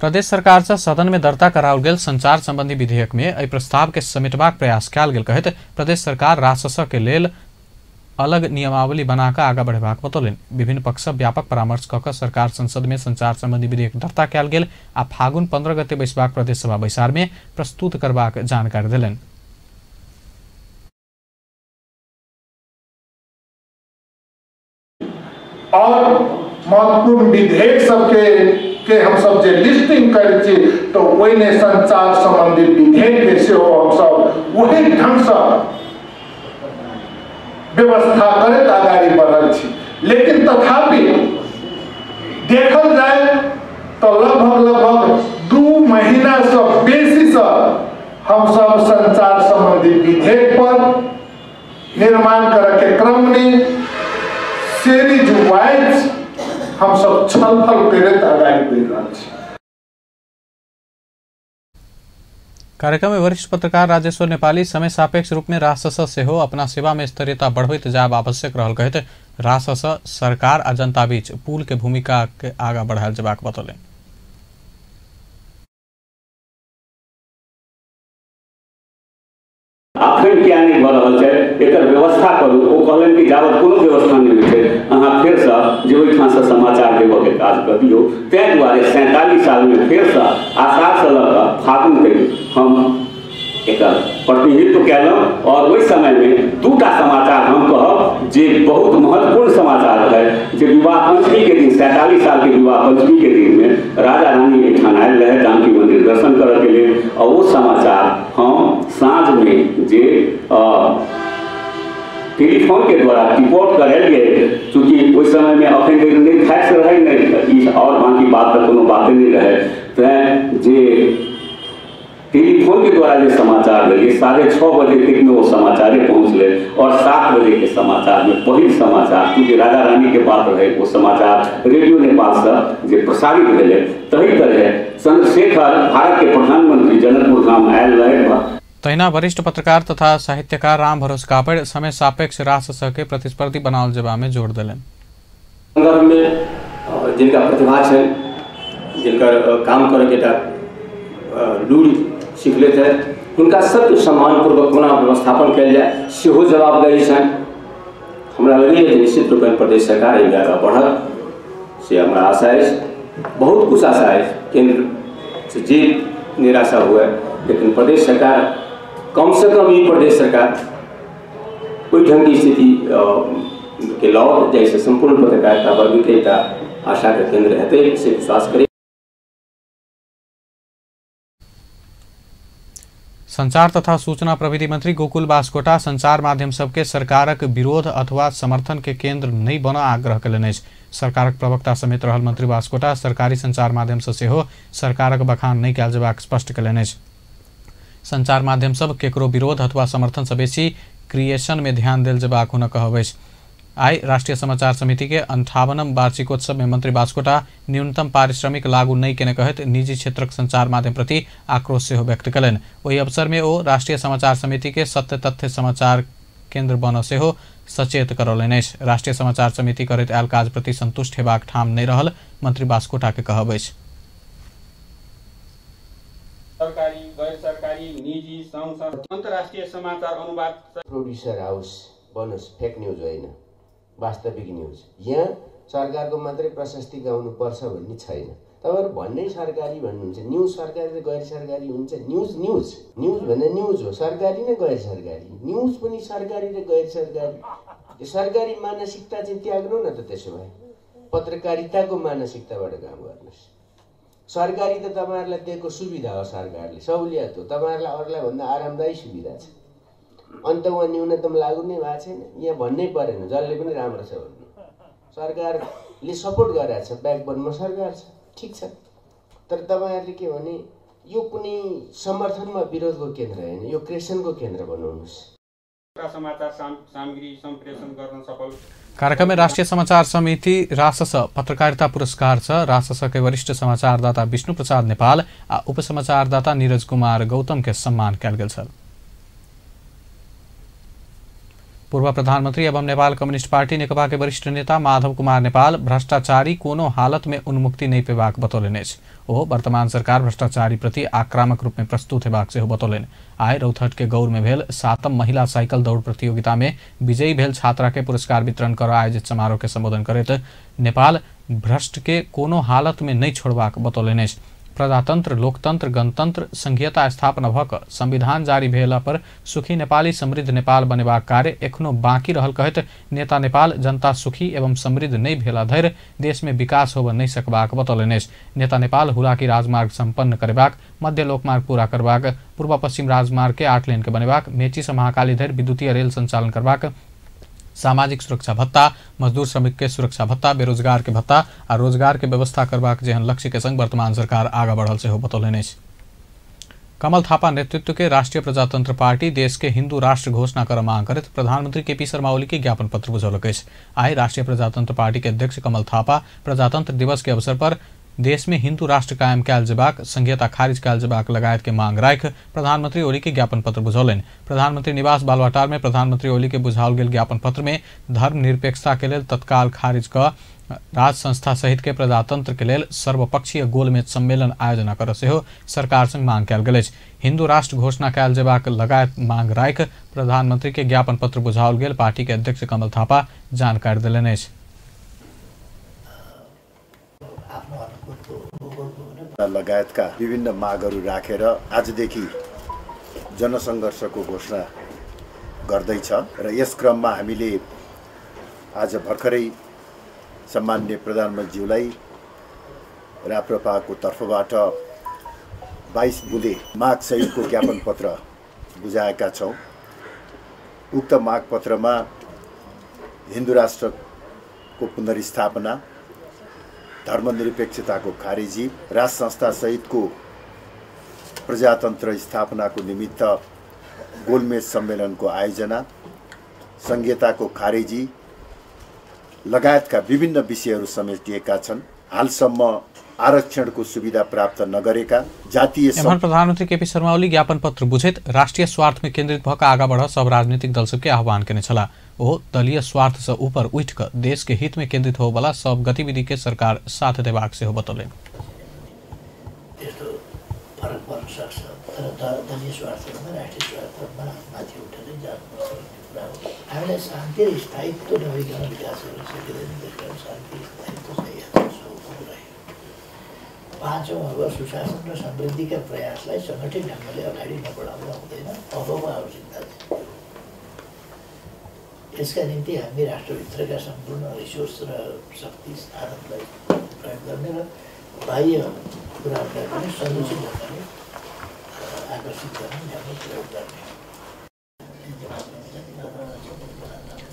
प्रदेश सरकार से सदन में दर्ता कराओल गेल संचार संबंधी विधेयक में एहि प्रस्ताव के समेटबाक प्रयास कयल गेल कहैत प्रदेश सरकार रासस के लेल अलग नियमावली बनाकर आगा बढ़ेबाक बतौलनि। विभिन्न पक्ष व्यापक परामर्श कऽ कऽ सरकार संसद में संचार संबंधी विधेयक दर्ता कयल गेल आ फागुन 15 गते बैसबाक प्रदेश सभा बैसार में प्रस्तुत करबाक जानकारी देलनि। और महत्वपूर्ण विधेयक सबके के हम सब जे लिस्टिंग करै छी तो ओहिमे संचार संबंधी विधेयक के सेहो हम सब वही ढंग से व्यवस्था करैत अगाडि बढ़ल छी। लेकिन तथापि देखल जाए तो लगभग लगभग 2 महीना से बेसी से हम सब संचार संबंधी विधेयक पर निर्माण करे के क्रम में सीरीज वाइज हम सब छलफल करैत अगाडि बढ़ि रहल छी। कार्यक्रम में वरिष्ठ पत्रकार राजेश्वर नेपाली समय सापेक्ष रूप में रासस सेहो अपना सेवा में स्तरीयता बढ़बैत जायब आवश्यक रहल कहैत रासस सरकार आ जनता बीच पुल के भूमिका के आगा बढ़ायल जेबाक बतौलनि। अखन किया नहीं भऽ रहल छै, एकर व्यवस्था करू। ओ कहलनि कि जाबत कोनो व्यवस्था नहि होइ छै अहाँ फेरसँ जे ओहिठामसँ समाचार देबऽके काज कऽ दियौ। ताहि दुआरे 47 सालमे फेरसँ आषाढ़सँ लऽ कऽ फागुन तक हम एकर प्रतिनिधित्व कयलहुँ और ओहि समयमे 2टा समाचार हम कहब जे बहुत महत्वपूर्ण समाचार रहै, जे विवाह पंचमी के दिन 47 साल के विवाह पंचमी के दिनमे राजा रानी एहिठाम आयल रहै जानकी मंदिर दर्शन करऽके लेल और वो समाचार हम साँझमे जे टेलीफोन के द्वारा रिपोर्ट करेलिए, चूँकि ओहि समयमे अखन धरि नहि फैक्स रहै नहि ई और बाकी बात तऽ कोनो बाते नहि रहै, तैँ जे टेलीफोन के द्वारा जो समाचार दिए 6:30 बजे तक में वो समाचारे पहुँचले और 7 बजे के समाचार में पहिल समाचार चूँकि राजा रानी के बात रहे वो समाचार रेडियो नेपाल से जे प्रसारित भेलै। तही तरह चंद्रशेखर भारत के प्रधानमंत्री जनकपुर धाम आयल रहे। तहिना वरिष्ठ पत्रकार तथा साहित्यकार राम भरोस कापड़ समय सापेक्ष रासस के प्रतिस्पर्धी बनाओल जेबा में जोर देलनि। संदर्भ में जिनका प्रतिभा छनि, जिनकर काम करैके एकटा लूरि सीख लेते हैं, हुनका सबके सम्मानपूर्वक कोना व्यवस्थापन कयल जाय सेहो जवाबदेही छनि। हमरा लगैए जे निश्चित रूपेण प्रदेश सरकार एहिमे आगाँ बढ़त से हमरा आशा अछि, बहुत कुछ आशा अछि। केंद्र से जे निराशा हुए लेकिन प्रदेश सरकार कम से कम ई प्रदेश सरकार ओहि ढंगके स्थिति के लाओत जाहिसँ सम्पूर्ण पत्रकारिता वर्गके एकटा आशाके केंद्र हेतै से विश्वास करी। संचार तथा सूचना प्रविधि मंत्री गोकुल बास्कोटा संचार माध्यम सबके सरकारक विरोध अथवा समर्थन के केंद्र नहीं बन आग्रह कयलनि अछि। सरकारक प्रवक्ता समेत रहल मंत्री बास्कोटा सरकारी संचार माध्यम से सेहो सरकारक बखान नहीं कयल जेबाक स्पष्ट कयलनि अछि। संचार माध्यम सब केकरो विरोध अथवा समर्थन से बेसी क्रिएशन में ध्यान देल जेबाक हुनक कहब अछि। आइ राष्ट्रीय समाचार समिति के 58वां वार्षिकोत्सव में मंत्री बास्कोटा न्यूनतम पारिश्रमिक लागू नहीं केने कहैत निजी क्षेत्रक संचार माध्यम प्रति आक्रोश सेहो व्यक्त कयलनि। ओहि अवसर में ओ राष्ट्रीय समाचार समिति के सत्य तथ्य समाचार केंद्र बन सेहो सचेत करौलनि अछि। राष्ट्रीय समाचार समिति करैत आयल काज प्रति संतुष्ट हेबाक ठाम नहि रहल मंत्री बास्कोटा के कहब अछि। सरकारी, गैर सरकारी, निजी, संघ, अन्तर्राष्ट्रिय समाचार अनुवाद प्रोड्युसर हाउस बनोस्, फेक न्युज होइन, वास्तविक न्युज। यहाँ सरकारको मात्रै प्रशस्ति गाउनुपर्छ भन्ने छैन। तपाईँहरू भन्नै सरकारी भन्नुहुन्छ, न्युज सरकारी र गैर सरकारी हुन्छ। न्युज न्युज न्युज भन्दा न्युज हो, सरकारी न गैर सरकारी। न्युज पनि सरकारी र गैर सरकारी। यो सरकारी मानसिकता चाहिँ त्याग्नु न त, त्यसो भए पत्रकारिताको मानसिकताबाट काम गर्नुहोस्। सरकारी त तपाईँहरूलाई दिएको सुविधा हो, सरकारले सहुलियत हो, तपाईँहरूलाई अरूलाई भन्दा आरामदायी सुविधा छ। अन्त उहाँ न्यूनतम लागू नै भएको छैन, यहाँ भन्नै परेन, जसले पनि राम्रो छ भन्नु। सरकारले सपोर्ट गरिरहेको छ, ब्याकबोनमा सरकार छ, ठिक छ। तर तपाईँहरूले के भने यो कुनै समर्थनमा विरोधको केन्द्र होइन, यो क्रिएसनको केन्द्र बनाउनुहोस्। समाचार सामग्री सम्प्रेषण गर्न सफल। कार्यक्रम में राष्ट्रीय समाचार समिति रासस पत्रकारिता पुरस्कार से रासस के वरिष्ठ समाचारदाता विष्णु प्रसाद नेपाल आ उप समाचारदाता नीरज कुमार गौतम के सम्मान कयल गेल छल। पूर्व प्रधानमंत्री एवं नेपाल कम्युनिस्ट पार्टी नेकपा के वरिष्ठ नेता माधव कुमार नेपाल भ्रष्टाचारी कोनो हालत में उन्मुक्ति नहीं पेबाक बतौलनि अछि। ओ वर्तमान सरकार भ्रष्टाचारी प्रति आक्रामक रूप में प्रस्तुत हेबाक सेहो बतौलनि। आइ रौतहट के गौर में भेल 7म महिला साइकिल दौड़ प्रतियोगिता में विजयी भेल छात्रा के पुरस्कार वितरण कर आयोजित समारोह के संबोधन करैत नेपाल भ्रष्ट के कोनो हालत में नहीं छोड़बाक बतौलनि अछि। प्रजातंत्र, लोकतंत्र, गणतंत्र, संघीयता स्थापना भऽ संविधान जारी भेला पर सुखी नेपाली समृद्ध नेपाल बनेबाक कार्य एखनो बाँकी रहल कहैत नेता नेपाल जनता सुखी एवं समृद्ध नहि भेला धरि देश में विकास होबय नहि सकबाक बतौलनि अछि। नेता नेपाल हुलाकी राजमार्ग सम्पन्न करेबाक, मध्य लोकमार्ग पूरा करबाक, पूर्व पश्चिम राजमार्ग के 8 लेन के बनेबाक, मेची से महाकाली धरि विद्युतीय रेल संचालन करबाक, सामाजिक सुरक्षा भत्ता, मजदूर श्रमिक के सुरक्षा भत्ता, बेरोजगार के भत्ता आ रोजगार के व्यवस्था करबाक जेहन लक्ष्य के संग वर्तमान सरकार आगा बढ़ल सेहो बतौलनि अछि। कमल थापा नेतृत्व के राष्ट्रीय प्रजातंत्र पार्टी देश के हिंदू राष्ट्र घोषणा कर मांग करैत प्रधानमंत्री केपी शर्मा ओली के ज्ञापन पत्र बुझौलक अछि। आइ राष्ट्रीय प्रजातंत्र पार्टी के अध्यक्ष कमल थापा प्रजातंत्र दिवस के अवसर पर देश में हिंदू राष्ट्र कायम कयल जेबाक, संघीयता खारिज कयल जेबाक लगायत के मांग राखि प्रधानमंत्री ओली के ज्ञापन पत्र बुझौलनि। प्रधानमंत्री निवास बालवाटार में प्रधानमंत्री ओली के बुझाओल गेल ज्ञापन पत्र में धर्मनिरपेक्षता के लेल तत्काल खारिज क राज संस्था सहित के प्रजातंत्र के लेल सर्वपक्षीय गोलमेज सम्मेलन आयोजना कर सेहो सरकार संग मांग कयल गेल अछि। हिंदू राष्ट्र घोषणा कयल जेबाक लगायत मांग राखि प्रधानमंत्री के ज्ञापन पत्र बुझाओल गेल पार्टी के अध्यक्ष कमल थापा जानकारी देलनि अछि। लगायतका विभिन्न मागहरू राखेर आजदेखि जनसङ्घर्षको घोषणा गर्दैछ र यस क्रममा हामीले आज भर्खरै सम्माननीय प्रधानमन्त्रीज्यूलाई राप्रपाको तर्फबाट 22 बुँदे माग सहितको ज्ञापन पत्र बुझाएका छौँ। उक्त मागपत्रमा हिन्दू राष्ट्रको पुनर्स्थापना, धर्मनिरपेक्षताको खारेजी, राज संस्था सहितको प्रजातन्त्र स्थापनाको निमित्त गोलमेज सम्मेलनको आयोजना, संघीयताको खारेजी लगायतका विभिन्न विषयहरू समेटिएका छन्। हालसम्म आरक्षणको सुविधा प्राप्त नगरेका जातीय एम्हर प्रधानमंत्री केपी शर्मा ओली ज्ञापन पत्र बुझैत राष्ट्रीय स्वार्थ में केंद्रित भऽ आगा बढ़ सब राजनीतिक दल सबके आह्वान केने छलाह। ओ दलीय स्वार्थ से ऊपर उठि कऽ देश के हित में केंद्रित होबला सब गतिविधि के सरकार साथ देबाक सेहो बतौलनि। त्यस्तो फरक पर्न सक्छ, तर दलीय स्वार्थमा राष्ट्रिय स्वार्थमा माथि उठेर जानुपर्छ भन्ने कुरा हो। हामीलाई शान्ति र स्थायित्व नभइकन विकास गर्न सकिँदैन, त्यसकारण शान्ति स्थायित्व चाहिएको छ। पाँचौँ, अब सुशासन र समृद्धिका प्रयासलाई सङ्गठित ढङ्गले अगाडि नबढाउँदा हुँदैन, अबको आवश्यकता छ। यसका निम्ति हामी राष्ट्रभित्रका सम्पूर्ण रिसोर्स र शक्ति साधनलाई प्रयोग गर्ने र बाह्य कुराहरूलाई पनि समुचित ढङ्गले आकर्षित गर्ने ढङ्गले प्रयोग गर्ने।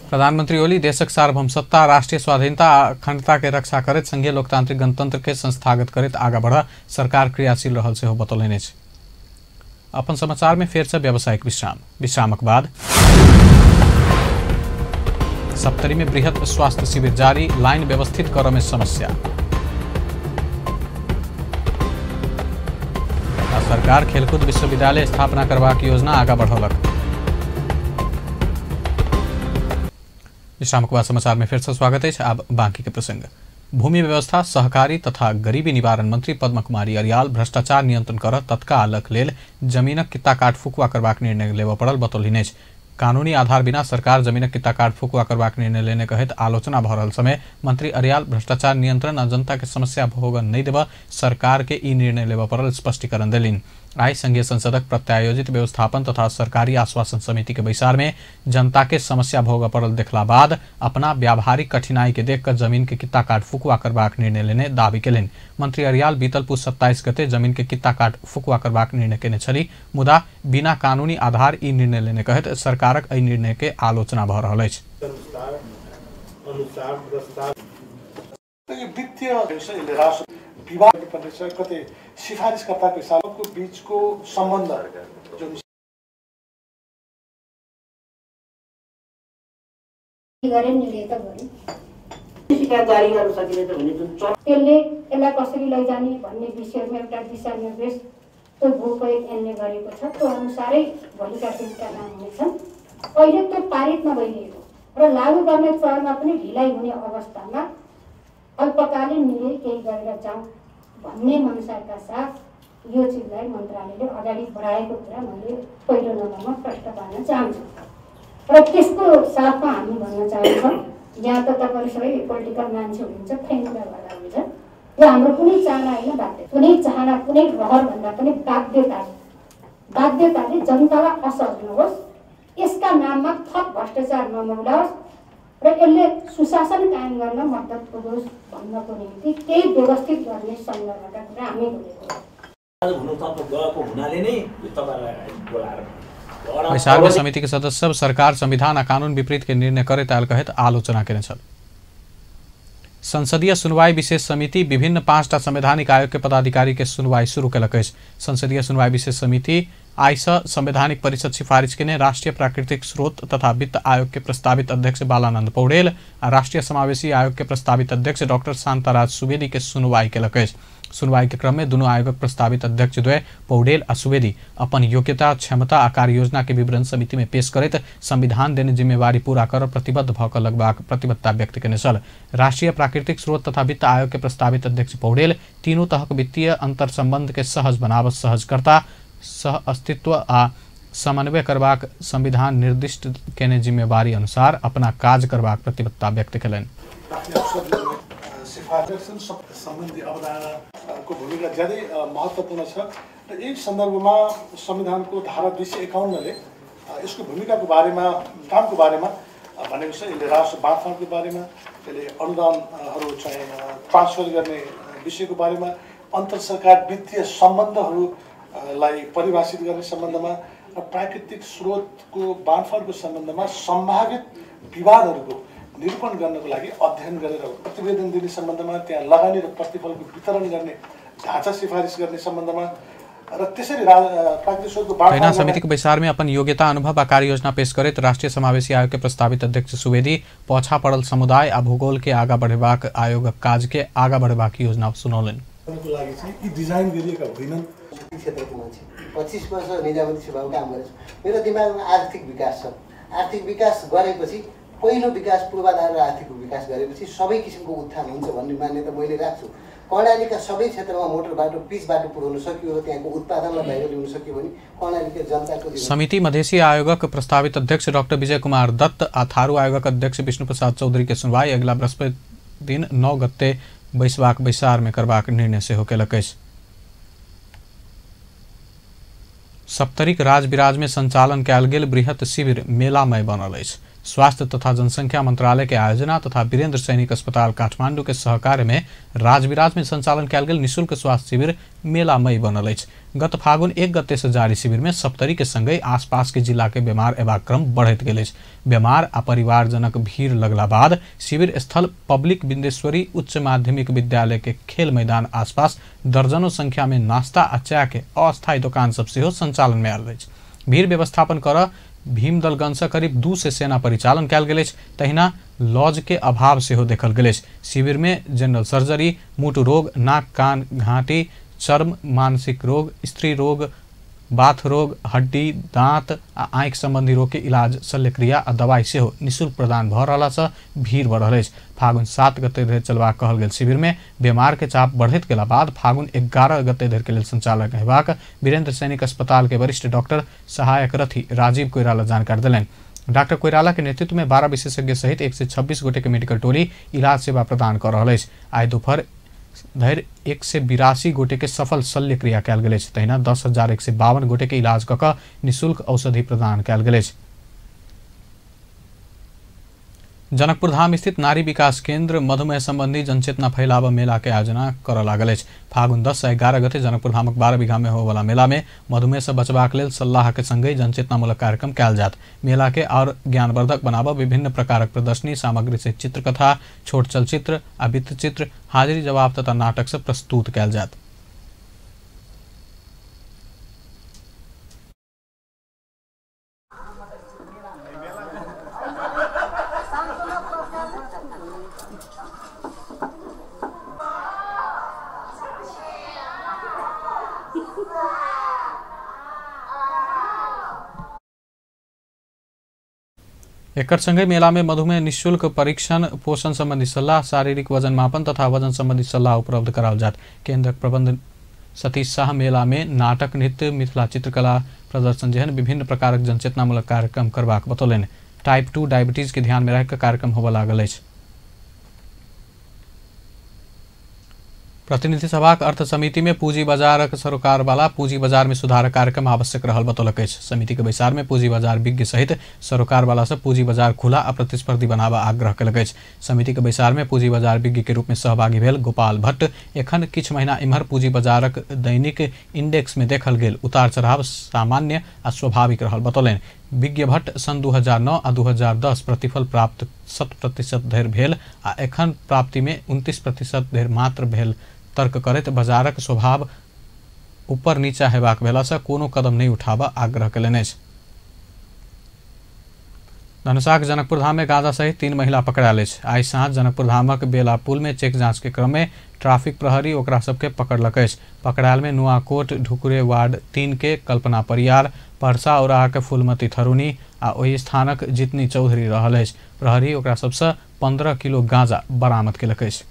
प्रधानमंत्री ओली देशक सार्वभौम सत्ता, राष्ट्रीय स्वाधीनता, अखंडता के रक्षा करैत संघीय लोकतांत्रिक गणतंत्र के संस्थागत करैत आगा बढ़ सरकार क्रियाशील रहल सेहो बतौलनि अछि। अपन समाचार में फेर से व्यावसायिक विश्राम। विश्रामक बाद सप्तरी में बृहत स्वास्थ्य शिविर जारी, लाइन व्यवस्थित कर में समस्या। सरकार खेलकूद विश्वविद्यालय स्थापना करबाक योजना आगा बढ़ौलक। विश्रामक बाद समाचार में फिर से स्वागत है। अब बाकी के प्रसंग। भूमि व्यवस्था, सहकारी तथा गरीबी निवारण मंत्री पद्म कुमारी अरियाल भ्रष्टाचार नियंत्रण कर तत्कालक लेल जमीनक कित्ता काट फुकुआ करबाक निर्णय लेबय पड़ल बतौलनि अछि। कानूनी आधार बिना सरकार जमीनक कित्ता काट फुकुआ करबाक निर्णय लेने कहैत आलोचना भऽ रहल समय मंत्री अरियाल भ्रष्टाचार नियंत्रण आ जनता के समस्या भोगन नहि देबय सरकार के ई निर्णय लेबय पड़ल स्पष्टीकरण देलनि। आइ संघीय संसदक प्रत्यायोजित व्यवस्थापन तथा सरकारी आश्वासन समिति के बैसार में जनता के समस्या भोगय पड़ल देखला बाद अपना व्यावहारिक कठिनाई के देख कर जमीन के कित्ता काट फुकुआ करबाक निर्णय लेने दावी केलनि। मंत्री अरियाल बीतल पुस 27 गते जमीन के कित्ता काट फुकुआ करबाक निर्णय केने छली, मुदा बिना कानूनी आधार ई निर्णय लेने कहैत सरकारक एहि निर्णय के आलोचना भऽ रहल अछि। विवाद कतै सिफारिसकर्ताको हिसाबको बीचको सम्बन्ध जुन गरे निर्णय त गर्यो, शिकायत जारी गर्न सकिने त भने जुन त्यसले यसलाई कसरी लैजाने भन्ने विषयमा एउटा दिशानिर्देश त्यो भूको ऐनले गरेको छ, त्यो अनुसारै भोलिका दिनका नाम हुनेछन्। अहिले त्यो पारित नभइरहेको र लागू गर्ने चरणमा पनि ढिलाइ हुने अवस्थामा अल्पकालीन निर्णय केही गरेर जाउँ भन्ने मनसाका साथ यो चिजलाई मन्त्रालयले अगाडि बढाएको कुरा मैले पहिलो नम्बरमा प्रश्न पार्न चाहन्छु। र त्यसको साथमा हामी भन्न चाहन्छौँ, यहाँ त तपाईँहरू सबै पोलिटिकल मान्छे हुनुहुन्छ, फ्रेन्डवाला हुन्छ, यो हाम्रो कुनै चाहना होइन, बाध्यता, कुनै चाहना कुनै रहर भन्दा पनि बाध्यता, बाध्यताले जनतालाई असहज नहोस्, यसका नाममा थप भ्रष्टाचार नमौलाओस् र यसले सुशासन कायम गर्न मद्दत पुगोस् भन्नको निम्ति केही व्यवस्थित गर्ने सन्दर्भका कुरा हामी बोलेको हो। हुनाले नै यो तपाईँलाई बोलाएर बैसार में समिति के सदस्य सब सरकार संविधान आ कानून विपरीत के निर्णय करैत आयल कहैत आलोचना केने छल। संसदीय सुनवाई विशेष समिति विभिन्न 5टा संवैधानिक आयोग के पदाधिकारी के सुनवाई शुरू केलक अछि। संसदीय सुनवाई विशेष समिति आइसँ संवैधानिक परिषद सिफारिश केने राष्ट्रीय प्राकृतिक स्रोत तथा वित्त आयोग के प्रस्तावित अध्यक्ष बालानंद पौडेल आ राष्ट्रीय समावेशी आयोग के प्रस्तावित अध्यक्ष डॉक्टर शांताराज सुवेदी के सुनवाई केलक अछि। सुनवाई के क्रम में दुनू आयोगक प्रस्तावित अध्यक्ष द्वय पौडेल आ सुवेदी अपन योग्यता, क्षमता आ कार्य योजना के विवरण समिति में पेश करैत संविधान देने जिम्मेवारी पूरा कर प्रतिबद्ध भऽ कऽ लगबाक प्रतिबद्धता व्यक्त केने छल। राष्ट्रीय प्राकृतिक स्रोत तथा वित्त आयोग के प्रस्तावित अध्यक्ष पौडेल तीनू तहक वित्तीय अंतर संबंध के सहज बनावत सहजकर्ता, सह अस्तित्व आ समन्वय करबाक संविधान निर्दिष्ट केने जिम्मेवारी अनुसार अपना काज करबाक प्रतिबद्धता व्यक्त केलनि। सम्बन्धी अवधारणाको भूमिका ज्यादै महत्त्वपूर्ण छ र यही सन्दर्भमा संविधानको धारा 251 ले यसको भूमिकाको बारेमा, कामको बारेमा भनेको छ। यसले राजस्व बाँडफाँडको बारेमा, यसले अनुदानहरू चाहिँ ट्रान्सफर गर्ने विषयको बारेमा, अन्तर सरकार वित्तीय सम्बन्धहरूलाई परिभाषित गर्ने सम्बन्धमा र प्राकृतिक स्रोतको बाँडफाँडको सम्बन्धमा सम्भावित विवादहरूको निरूपण गर्नको लागि अध्ययन गरेर प्रतिवेदन दिने सम्बन्धमा, त्यहाँ लगानी र प्रतिफलको वितरण गर्ने ढाँचा सिफारिस गर्ने सम्बन्धमा र त्यसरी प्राकृतिक स्रोतको तहिना समिति के बैसार में अपन योग्यता, अनुभव आ कार्य योजना पेश करैत राष्ट्रीय समावेशी आयोग के प्रस्तावित अध्यक्ष सुवेदी पछा पड़ल समुदाय आ भूगोल के आगा बढ़ेबाक आयोगक काज के आगा बढ़ेबाक योजना सुनौलनि। लागि चाहिँ यी डिजाइन गरिएका होइनन्। क्षेत्रको मान्छे 25 वर्ष निजामती सेवाको काम गरेको छु। मेरो दिमागमा आर्थिक विकास छ। आर्थिक विकास गरेपछि पहिलो विकास पूर्वाधार र आर्थिक विकास गरेपछि सबै किसिमको उत्थान हुन्छ भन्ने मान्यता मैले राख्छु। कर्णालीका सबै क्षेत्रमा मोटर बाटो, पिच बाटो पुर्याउन सकियो र त्यहाँको उत्पादनलाई बाहिर ल्याउन सकियो भने कर्णालीका जनताको समिति मधेसी आयोगक प्रस्तावित अध्यक्ष डॉक्टर विजय कुमार दत्त आ थारू आयोगक अध्यक्ष विष्णु प्रसाद चौधरी के सुनवाई अगिला बृहस्पति दिन 9 गते बैसबाक बैसार में करबाक निर्णय सेहो केलक अछि। सप्तरीक राजविराज में संचालन कयल गेल बृहत शिविर मेलामय बनल अछि। स्वास्थ्य तथा जनसंख्या मंत्रालय के आयोजना तथा वीरेंद्र सैनिक अस्पताल काठमांडू के सहकार्य में राजविराज में संचालन कयल गेल निःशुल्क स्वास्थ्य शिविर मेलामय बनल अछि। गत फागुन 1 गते से जारी शिविर में सप्तरी के संगहि आसपास के जिला के बीमार एबाक क्रम बढ़ैत गेल अछि। बीमार आ परिवारजनक भीड़ लगला बाद शिविर स्थल पब्लिक बिंदेश्वरी उच्च माध्यमिक विद्यालय के खेल मैदान आसपास दर्जनों संख्या में नाश्ता आ चाय के अस्थायी दुकान सब सेहो संचालन में आयल अछि। भीड़ व्यवस्थापन कर भीमदलगंज से करीब 200 सेना परिचालन कयल गेल अछि। तहिना लॉज के अभाव सेहो देखल गेल अछि। शिविर में जनरल सर्जरी, मुटु रोग, नाक कान घाटी, चर्म, मानसिक रोग, स्त्री रोग, बाथ रोग, हड्डी, दांत आ आँखि संबंधी रोग के इलाज, शल्यक्रिया आ दवाई सेहो निःशुल्क प्रदान भऽ रहला सँ भीड़ बढ़ल अछि। फागुन 7 गते धरि चलबाक कहल गेल शिविर में बीमार के चाप बढ़ैत गेला बाद फागुन 11 गते धरि के लेल संचालन हेबाक वीरेंद्र सैनिक अस्पताल के वरिष्ठ डॉक्टर सहायक रथी राजीव कोइराला जानकारी देलनि। डॉक्टर कोइराला के नेतृत्व में 12 विशेषज्ञ सहित 126 गोटे के मेडिकल टोली इलाज सेवा प्रदान कर रहल अछि। आइ दोपहर धरि 182 गोटे के सफल शल्यक्रिया कयल गेल अछि। तहिना 10,152 गोटे के इलाज कऽ कऽ निःशुल्क औषधि प्रदान कयल गेल अछि। जनकपुर धाम स्थित नारी विकास केंद्र मधुमेह संबंधी जनचेतना फैलाव मेला के आयोजना करऽ लागल अछि। फागुन 10 से 11 गते जनकपुर धामक 12 बीघा में होयवला मेला में मधुमेह से बचबाक लेल सलाह के संगहि जनचेतनामूलक कार्यक्रम कयल जायत। मेला के और ज्ञानवर्धक बनाबऽ विभिन्न प्रकारक प्रदर्शनी सामग्री से चित्रकथा, छोट चलचित्र आ वृत्तचित्र, हाजिरी जवाब तथा नाटक सब प्रस्तुत कयल जायत। एकर संगहि मेला में मधुमेह निःशुल्क परीक्षण, पोषण संबंधी सलाह, शारीरिक वजन मापन तथा वजन संबंधी सलाह उपलब्ध कराओल जायत। केंद्रक प्रबंध सतीश शाह मेला में नाटक, नृत्य, मिथिला चित्रकला प्रदर्शन जेहन विभिन्न प्रकारक जनचेतनामूलक कार्यक्रम करबाक बतौलनि। टाइप 2 डायबिटीज के ध्यान में राखि कऽ कार्यक्रम होबय लागल अछि। प्रतिनिधि सभाक अर्थ समिति में पूंजी बाजारक सरोकार वाला पूंजी बाजार में सुधार कार्यक्रम आवश्यक रहल बतौलक अछि। समिति के बैसार में पूंजी बाजार विज्ञ सहित सरोकार वाला सब पूंजी बाजार खुला आ प्रतिस्पर्धी बनाबऽ आग्रह कयलक अछि। समिति के बैसार में पूंजी बाजार विज्ञ के रूप में सहभागी भेल गोपाल भट्ट एखन किछु महीना इम्हर पूंजी बाजारक दैनिक इंडेक्स में देखल गेल उतार चढ़ाव सामान्य आ स्वाभाविक रहल बतौलनि। विज्ञ भट्ट सन् 2009 आ 2010 प्रतिफल प्राप्त 100% धरि भेल आ एखन प्राप्ति में 29% धरि मात्र भेल तर्क करैत बाजारक स्वभाव ऊपर नीचा हेबाक भेलासँ कोनो कदम नहि उठाबऽ आग्रह कयलनि अछि। धनुषाक जनकपुर धाम में गांजा सहित 3 महिला पकड़ायल अछि। आइ साँझ जनकपुर धामक बेला पुल में चेक जांच के क्रम में ट्रैफिक प्रहरी ओकरा सबके पकड़लक अछि। पकड़ायल में नुआकोट ढुकुरे वार्ड 3 के कल्पना परियार, परसा औराहा के फूलमती थरुनी आ ओहि स्थानक जितनी चौधरी रहल अछि। प्रहरी ओकरा सबसँ 15 किलो गांजा बरामद केलक अछि।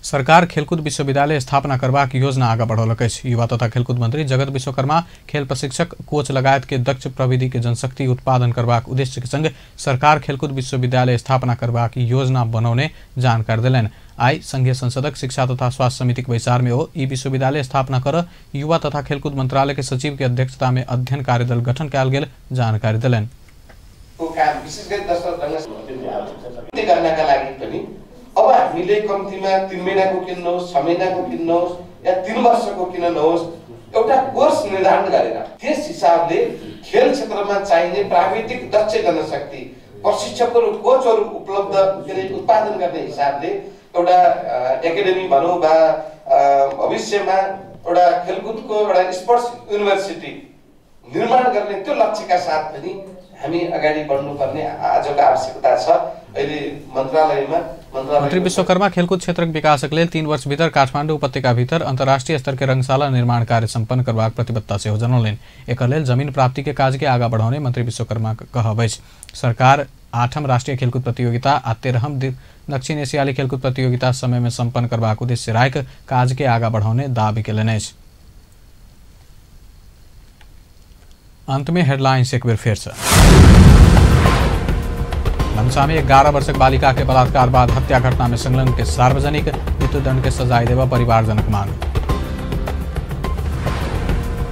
सरकार खेलकूद विश्वविद्यालय स्थापना करबाक योजना आगाँ बढ़ौलक अछि। युवा तथा खेलकूद मंत्री जगत विश्वकर्मा खेल प्रशिक्षक कोच लगायत के दक्ष प्रविधि के जनशक्ति उत्पादन करबाक उद्देश्य के संग सरकार खेलकूद विश्वविद्यालय स्थापना करबाक योजना बनौने जानकारी देलनि। आइ संघीय संसदक शिक्षा तथा स्वास्थ्य समितिक बैसार में ओ ई विश्वविद्यालय स्थापना कर युवा तथा खेलकूद मंत्रालय के सचिव के अध्यक्षता में अध्ययन कार्यदल गठन कयल गेल जानकारी देलनि। अब हामीले कम्तीमा 3 महिनाको किन नहोस्, 6 महिनाको किन नहोस् या 3 वर्षको किन नहोस्, एउटा कोर्स निर्धारण गरेर त्यस हिसाबले खेल क्षेत्रमा चाहिने प्राविधिक दक्ष जनशक्ति, प्रशिक्षकहरू, कोचहरू उपलब्ध के अरे उत्पादन गर्ने हिसाबले एउटा एकाडेमी भनौँ वा भविष्यमा एउटा खेलकुदको एउटा स्पोर्ट्स युनिभर्सिटी निर्माण गर्ने त्यो लक्ष्यका साथ पनि हामी अगाडि बढ्नुपर्ने आजको आवश्यकता छ। अहिले मन्त्रालयमा मंत्री विश्वकर्मा खेलकूद क्षेत्रक विकासक लेल 3 वर्ष भीतर काठमाडौँ उपत्यका भीतर अंतर्राष्ट्रीय स्तर के रंगशाला निर्माण कार्य संपन्न करबाक प्रतिबद्धता सेहो जनौलनि। एकर लेल जमीन प्राप्ति के काज के आगाँ बढ़ौने मंत्री विश्वकर्मा कहब अछि। सरकार 8म राष्ट्रीय खेलकूद प्रतियोगिता आ 13म दक्षिण एशियाली खेलकूद प्रतियोगिता समय में संपन्न करबाक उद्देश्य राखि काज के आगाँ बढ़ौने दाबी केलनि अछि। अंत में हेडलाइंस एक बेर फेर से। धनुषा में 11 वर्षक बालिका के बलात्कार बाद हत्या घटना में संलग्न के सार्वजनिक मृत्युदंड के सजाय देवा परिवारजनक मांग।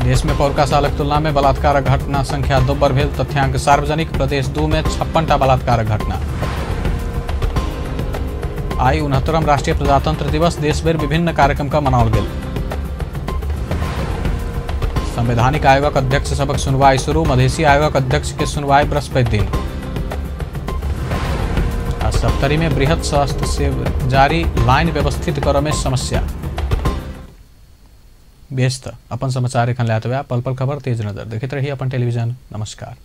देश में पौरका सालक तुलना में बलात्कार घटना संख्या दोब्बर भेल तथ्यांक सार्वजनिक। प्रदेश 2 में 56टा बलात्कार घटना। आई 69म राष्ट्रीय प्रजातंत्र दिवस देशभर विभिन्न कार्यक्रम का मनाओल गेल। संवैधानिक आयोगक अध्यक्ष सबक सुनवाई शुरू। मधेसी आयोगक अध्यक्ष के सुनवाई बृहस्पति दिन। सप्तरी में बृहद स्वास्थ्य सेवा जारी, लाइन व्यवस्थित करय में समस्या। व्यस्त अपन समाचार एखन लायत पल पल खबर तेज नजर देखैत रही अपन टेलीविजन। नमस्कार।